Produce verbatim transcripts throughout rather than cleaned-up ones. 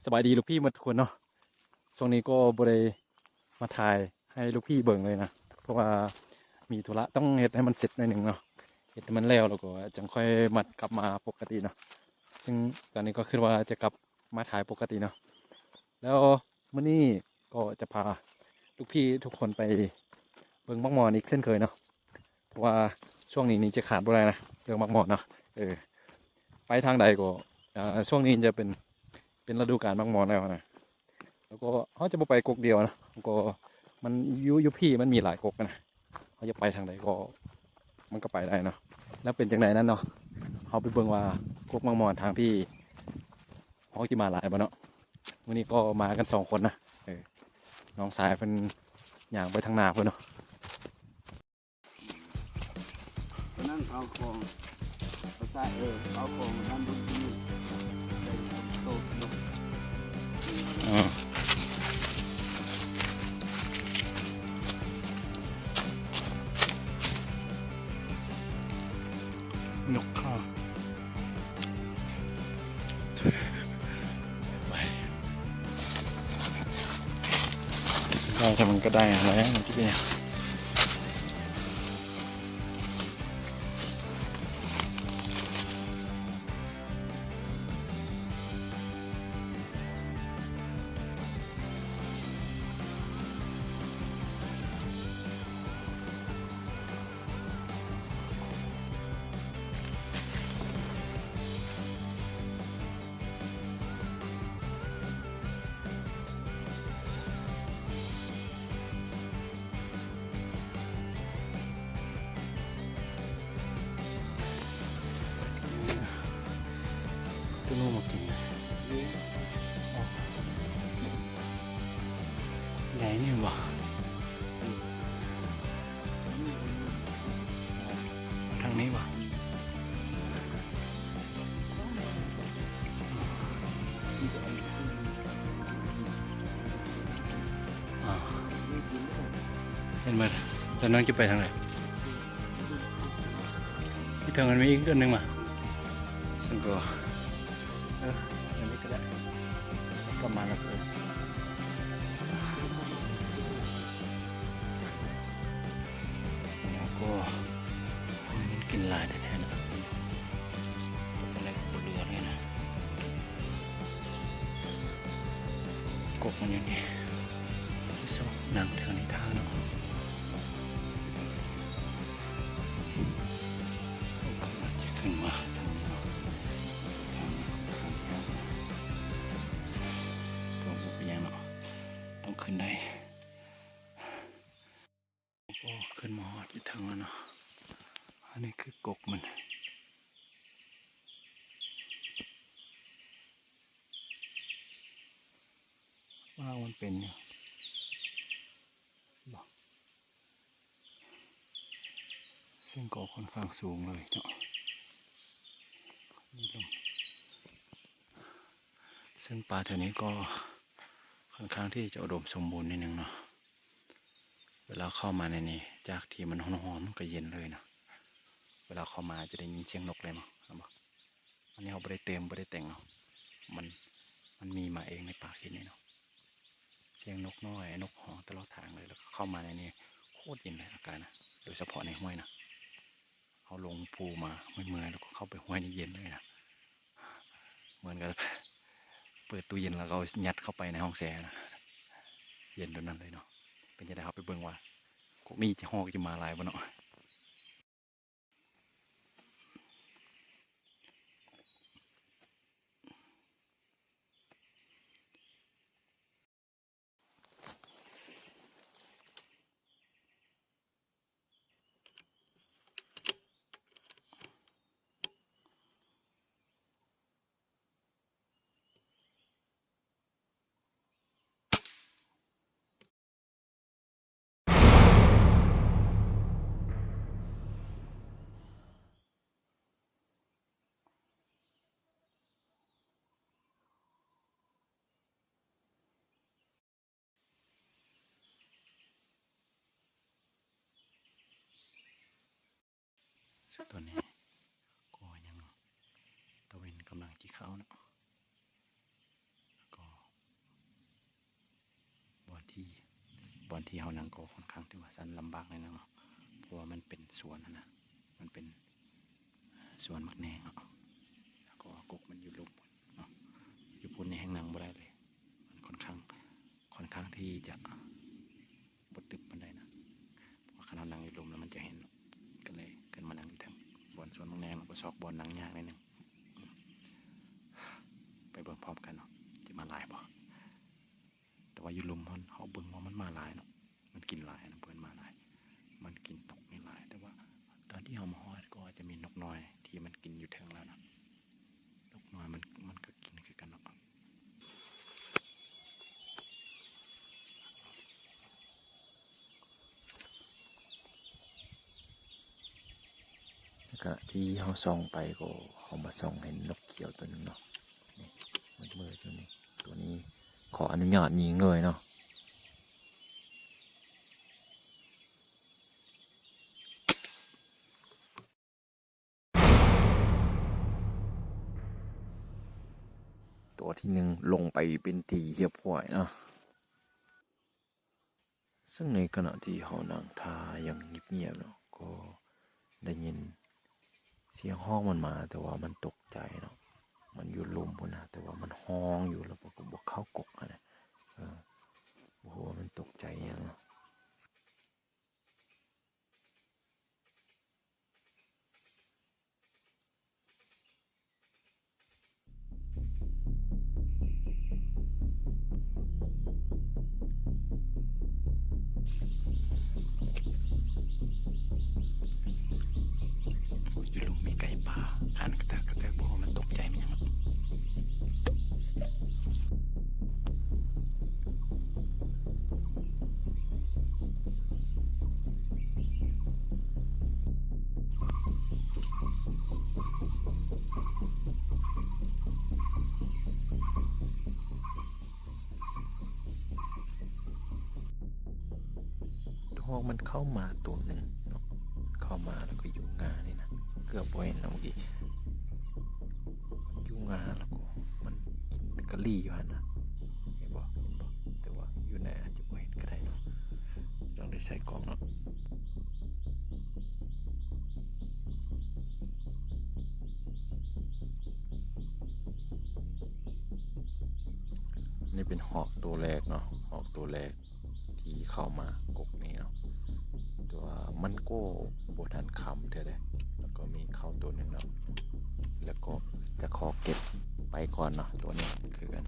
สบายดีลูกพี่หมดทุกคนเนาะ ช่วงนี้ก็บ่ได้มาถ่ายให้ลูกพี่เบิ่งเลยนะ เพราะว่ามีธุระต้องเฮ็ดให้มันเสร็จหน่อยหนึ่งเนาะ เฮ็ดให้มันแล้ว แล้วก็จั่งค่อยมากลับมาปกติเนาะ ซึ่งตอนนี้ก็คิดว่าจะกลับมาถ่ายปกติเนาะ แล้วมื้อนี้ก็จะพาลูกพี่ทุกคนไปเบิ่งหมากหมอนอีกเช่นเคยเนาะ เพราะว่าช่วงนี้นี่จะขาดบ่ได้นะ เรื่องหมากหมอนเนาะ เออ ไปทางใดก็ อ่า ช่วงนี้จะเป็น เป็นฤดูกาลหมากหมอนแล้วนะ แล้วก็เฮาจะบ่ไปกกเดียวนะ ก็มันอยู่ อยู่พี้มันมีหลายกกนะ เฮาจะไปทางใดก็ มันก็ไปได้เนาะ แล้วเป็นจั่งใดนั้นเนาะ เฮาไปเบิ่งว่ากกหมากหมอนทางพี้ เฮาสิมาหลายบ่เนาะ มื้อนี้ก็มากันสองคนนะ เออ น้องสายเพิ่นย่างไปทางหน้าเพิ่นเนาะ นั่งเอาของภาษาเออเอาของนั่นดูที่นี่ใส่โต๊ะเนาะ อ่า นกข้า ได้แต่มันก็ได้อะไรมันที่เป็น ตัวนู้นมากินนะ ใหญ่นี่บ่ ทางนี้บ่ อ่า เห็นไหม แล้วน้องจะไปทางไหน ที่ทางมันมีอีกอันหนึ่งมา ฉันก็ เออ อันนี้ก็ได้ ประมาณนั้นเลย แล้วก็ คนกินหลายแท้ๆนะ อะไรก็บ่เหลือเลยนะ กกมันอยู่นี่ ที่ซอกหนังแถวนี้ทางเนาะ เขาอาจจะขึ้นมาทางนี้เนาะ ทางนี้ ทางนี้ ต้องบ่เป็นหยังเนาะ ต้องขึ้นได้ โอ้ ขึ้นมาฮอดที่เทิงแล้วเนาะ อันนี้คือกกมัน ว่ามันเป็นอยู่ บ่ ซึ่งก็ค่อนข้างสูงเลยเนาะ นี่ลง ซึ่งป่าแถวนี้ก็ค่อนข้างที่จะอุดมสมบูรณ์นิดนึงเนาะ เวลาเข้ามาในนี้ จากที่มันร้อนๆ มันก็เย็นเลยเนาะ เวลาเข้ามาจะได้ยินเสียงนกเลยเนาะ เห็นบ่ อันนี้เราบ่ได้เติม บ่ได้แต่งเนาะ มัน มันมีมาเองในป่าเขตนี้เนาะ เสียงนกน้อย นกฮ้องตลอดทางเลย แล้วก็เข้ามาในนี้โคตรเย็นเลยอากาศนะ โดยเฉพาะในห้วยนะ เราลงภูมาเมื่อยๆ แล้วก็เข้าไปห้วยนี่เย็นเลยนะ เหมือนกับเปิดตู้เย็นแล้วก็เอายัดเข้าไปในห้องแช่นะ เย็นโดนนั้นเลยเนาะ เป็นจั่งใด เราไปเบิ่งว่า กกนี้จะฮ้องจะมาหลายบ่เนาะ ตอนนี้ก็ยังตะเวนกำลังจะเข้าเนาะ แล้วก็ อนที่เฮานั่งก็ค่อนข้างที่ว่าสั้นลำบากหน่อยหนึ่งเนาะ เพราะว่ามันเป็นสวนหั้นนะ มันเป็นสวนหมากแหน่งเนาะ แล้วก็กกมันอยู่ลุ่มเนาะ อยู่พุ้นนี่แฮ่งนั่งบ่ได้เลย มันค่อนข้าง ค่อนข้างที่จะบ่ตึบปานใดนะ เพราะว่าคันเฮานั่งอยู่ลุ่มแล้วมันจะเห็นเนาะ ก็เลยขึ้นมานั่งอยู่เทิง บ่อนสวนหมากแหน่ง แล้วก็ซอกบ่อนนั่งยากหน่อยหนึ่ง ไปเบิ่งพร้อมกันเนาะ สิมาหลายบ่ แต่ว่าอยู่ลุ่มมัน เฮาเบิ่งว่ามันมาหลายเนาะ มันกินหลายนะ เพิ่นมาหลาย มันกินนกนี่หลาย แต่ว่าตอนที่เฮามาฮอดก็จะมีนกน้อยที่มันกินอยู่เทิงแล้วนะ นกน้อยมัน มันก็กินคือกันเนาะ แล้วก็ที่เฮาส่องไปก็เฮามาส่องเห็นนกเขียวตัวหนึ่งเนาะ นี่ มืดๆ ตัวนี้ ตัวนี้ขออนุญาตยิงเลยเนาะ ตัวที่หนึ่งลงไปเป็นที่เรียบร้อยเนาะ ซึ่งในขณะที่เฮานั่งท่าอย่างเงียบๆ เนาะ ก็ได้ยินเสียงฮ้องมันมา แต่ว่ามันตกใจเนาะ มันอยู่ลุ่มพุ้นนะ แต่ว่ามันฮ้องอยู่ แล้วก็บ่เข้ากกหั้นนะ เออ บ่ฮู้ว่ามันตกใจอิหยังเนาะ อยู่ลุ่มมีไก่ป่า หันกระแทกกระแทก บ่ฮู้มันตกใจมันหยังเนาะ ฮอกมันเข้ามาตัวหนึ่งเนาะ เข้ามาแล้วก็อยู่ง่านี่นะ เกือบบ่เห็นแล้วเมื่อกี้ อยู่ง่าแล้วก็มันกินกะหรี่อยู่หั่นนะ เห็นบ่ เห็นบ่ แต่ว่าอยู่ในอาจจะบ่เห็นก็ได้เนาะ ต้องได้ใส่กล้องเนาะ นี่เป็นฮอกตัวแรกเนาะ ฮอกตัวแรกที่เข้ามากกนี้เนาะ แต่ว่ามันก็บ่ทันค่ำเทื่อใด แล้วก็มีเข้าตัวหนึ่งเนาะ แล้วก็จะขอเก็บไปก่อนเนาะ ตัวนี้คือกัน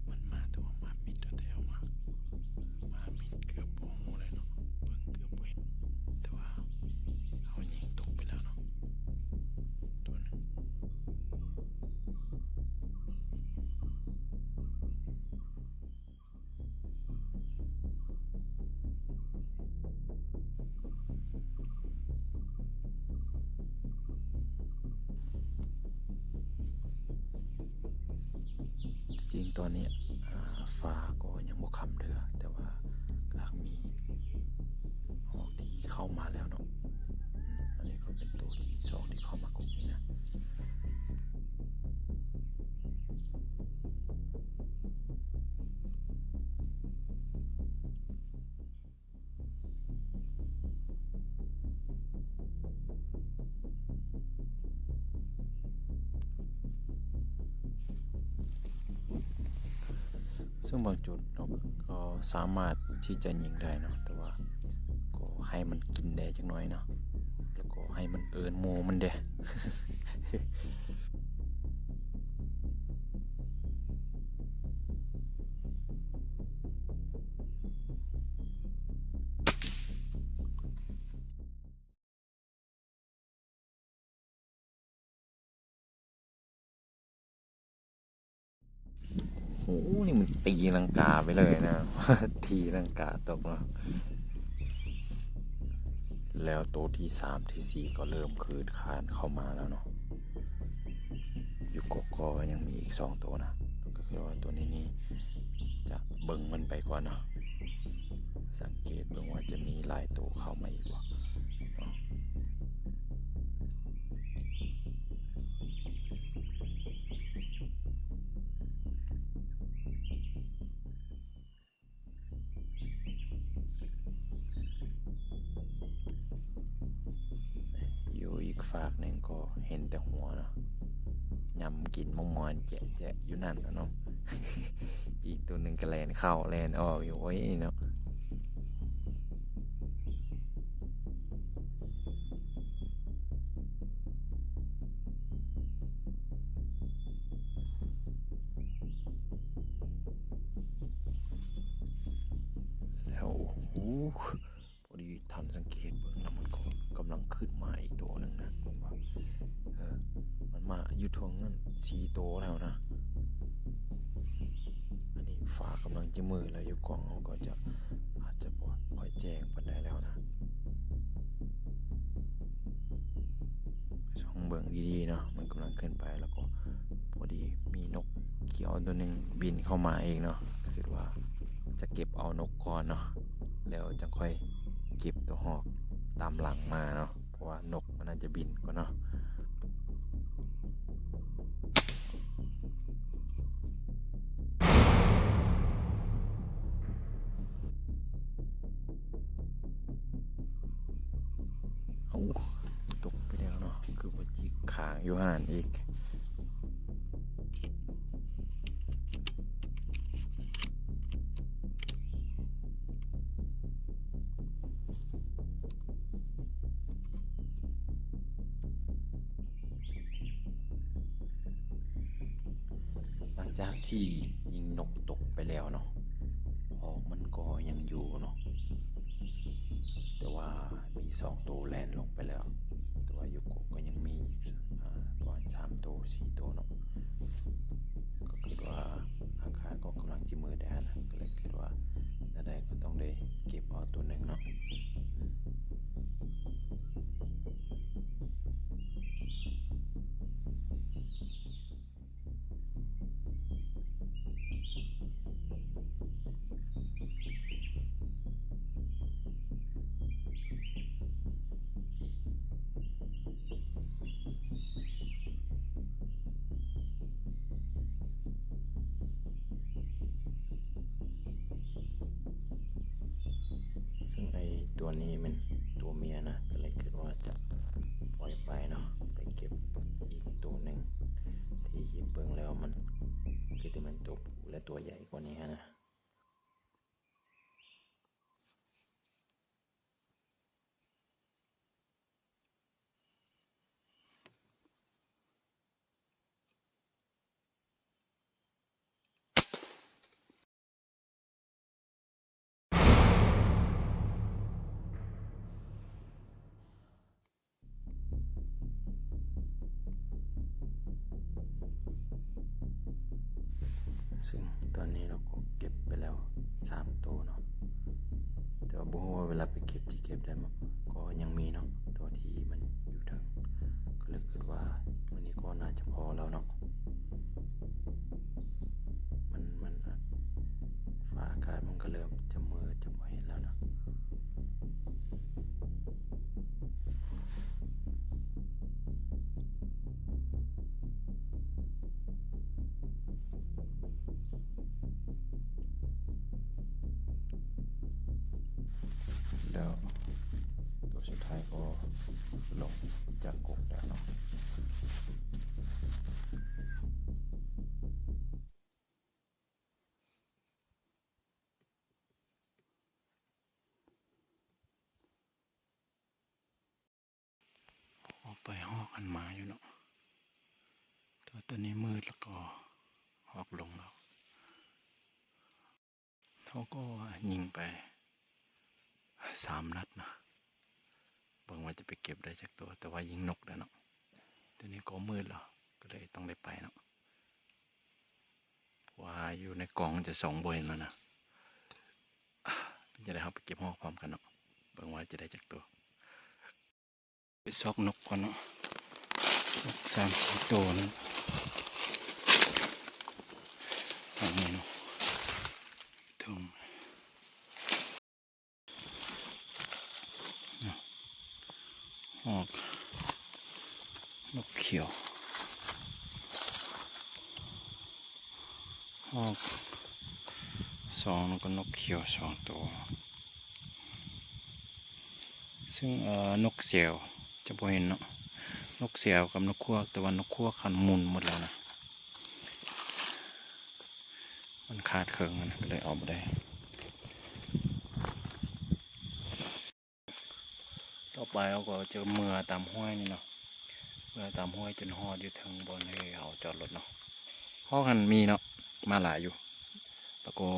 มันมาแต่ว่ามามิดแท้ๆ ว่ะ มามิดเกือบบ่ฮู้เลยเนาะ เบิ่งเกือบบ่เห็น แต่ว่าเฮายิงตกไปแล้วเนาะ ตัวหนึ่ง จริงตอนนี้ อ่า ฟ้าก็ยังบ่ค่ำเทื่อ แต่ว่าก็มีฮอกที่เข้ามาแล้วเนาะ อืม อันนี้ก็เป็นตัวที่สองที่เข้ามากกนี้นะ ซึ่งบางจุดเนาะ ก็สามารถที่จะยิงได้เนาะ แต่ว่าก็ให้มันกินแด่จักหน่อยเนาะ แล้วก็ให้มันเอิ้นหมู่มันแด่ เ โอ้ นี่มันตีลังกาไปเลยนะ ตีลังกาตกเนาะ แล้วตัวที่สามที่สี่ก็เริ่มคืดคลานเข้ามาแล้วเนาะ อยู่กกก็ยังมีอีกสองตัวนะ ก็คือว่าตัวนี้นี่จะเบิ่งมันไปก่อนเนาะ สังเกตเบิ่งว่าจะมีหลายตัวเข้ามาอีกบ่เนาะ อยู่อีกฝากหนึ่งก็เห็นแต่หัวเนาะ ยำกินมะม่วงแจะๆอยู่นั่นน่ะเนาะ อีกตัวหนึ่งก็แล่นเข้าแล่นออกอยู่ โอ้ยเนาะ แล้ว โอ้โห พอดีทันสังเกตเบิ่งแล้วมันก็กำลังขึ้นมาอีกตัวหนึ่งนะ ผมว่า เออ มันมาอยู่ทางนั้นสี่ตัวแล้วนะ อันนี้ฟ้ากำลังจะมืดแล้ว อยู่กล้องเราก็จะอาจจะบ่ค่อยแจ้งปานใดแล้วนะ ส่องเบิ่งดีๆเนาะ มันกำลังขึ้นไป แล้วก็พอดีมีนกเขียวตัวหนึ่งบินเข้ามาเองเนาะ คิดว่าจะเก็บเอานกก่อนเนาะ แล้วจั่งค่อยเก็บตัวฮอกตามหลังมาเนาะ เพราะว่านกมันน่าจะบินก่อนเนาะ โอ้ ตกไปแล้วเนาะ คือว่าจิกค้างอยู่หั่นอีก หลังจากที่ยิงนกตกไปแล้วเนาะ ฮอกมันก็ยังอยู่เนาะ แต่ว่ามีสองตัวแล่นลงไปแล้ว แต่ว่าอยู่กกก็ยังมีอีก อ่า ประมาณสามตัว สี่ตัวเนาะ ก็คิดว่าอากาศก็กำลังจะมืดแล้วนะ ก็เลยคิดว่าแนวใดก็ต้องได้เก็บเอาตัวหนึ่งเนาะ ซึ่งไอ้ตัวนี้มันตัวเมียนะ ก็เลยคิดว่าจะปล่อยไปเนาะ ไปเก็บอีกตัวหนึ่ง ที่เบิ่งแล้วมันคือที่มันตัวผู้และตัวใหญ่กว่านี้นะ ซึ่งตอนนี้เราก็เก็บไปแล้วสามตัวเนาะ แต่ว่าบ่ฮู้ว่าเวลาไปเก็บที่เก็บได้บ่ ก็ยังมีเนาะ ตัวที่มันอยู่เทิง ก็เลยคิดว่ามื้อนี้ก็น่าจะพอแล้วเนาะ มัน มัน ฟ้าอากาศมันก็เริ่มจะมืด จะบ่เห็นแล้วเนาะ แล้วตัวสุดท้ายก็ลงจากกกแล้วเนาะ ออกไปฮอกกันมาอยู่เนาะ แต่ว่าตอนนี้มืดแล้วก็ฮอกลงแล้ว เขาก็ยิงไปสามนัดนะ เบิ่งว่าจะไปเก็บได้จักตัว แต่ว่ายิงนกแล้วเนาะ ตอนนี้ก็มืดแล้ว ก็เลยต้องได้ไปเนาะ ว่าอยู่ในกล่องจะสองบ่เห็นแล้วนะ จะได้เฮาไปเก็บฮอกพร้อมกันเนาะ เบิ่งว่าจะได้จักตัว ไปซอกนกก่อนเนาะ นกสามสี่ตัวนั่น อันนี้เนาะ ทุ่ง ฮอก นกเขียว ฮอกสอง แล้วก็นกเขียวสองตัว ซึ่ง เอ่อ นกแสวจะบ่เห็นเนาะ นกแสวกับนกฮวก แต่ว่านกฮวกหันหมุนหมดแล้วนะ มันขาดเคิ่งนะ ก็เลยเอาบ่ได้ ต่อไปเฮาก็จะเมือตามห้วยนี่เนาะ เมือตามห้วยจนฮอดอยู่เทิงบ่อนที่เฮาจอดรถเนาะ ฮอกหันมีเนาะ มาหลายอยู่ แล้วก็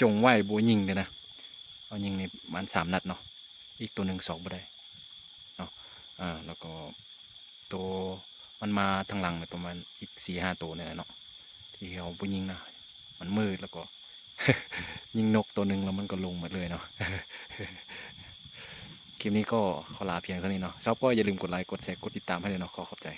จงไว้บ่ยิงเด้นะ เอายิงนี่ประมาณสามนัดเนาะ อีกตัวหนึ่งซอกบ่ได้เนาะ อ่า แล้วก็ตัวมันมาทางหลังเนี่ยประมาณอีกสี่ห้าตัวเนี่ยแหละเนาะ ที่เฮาบ่ยิงนะ มันมืดแล้วก็ ยิงนกตัวหนึ่งแล้วมันก็ลงหมดเลยเนาะ คลิปนี้ก็ขอลาเพียงเท่านี้เนาะ ชอบก็อย่าลืมกดไลค์ กดแชร์ กดติดตามให้ด้วยเนาะ ขอขอบใจ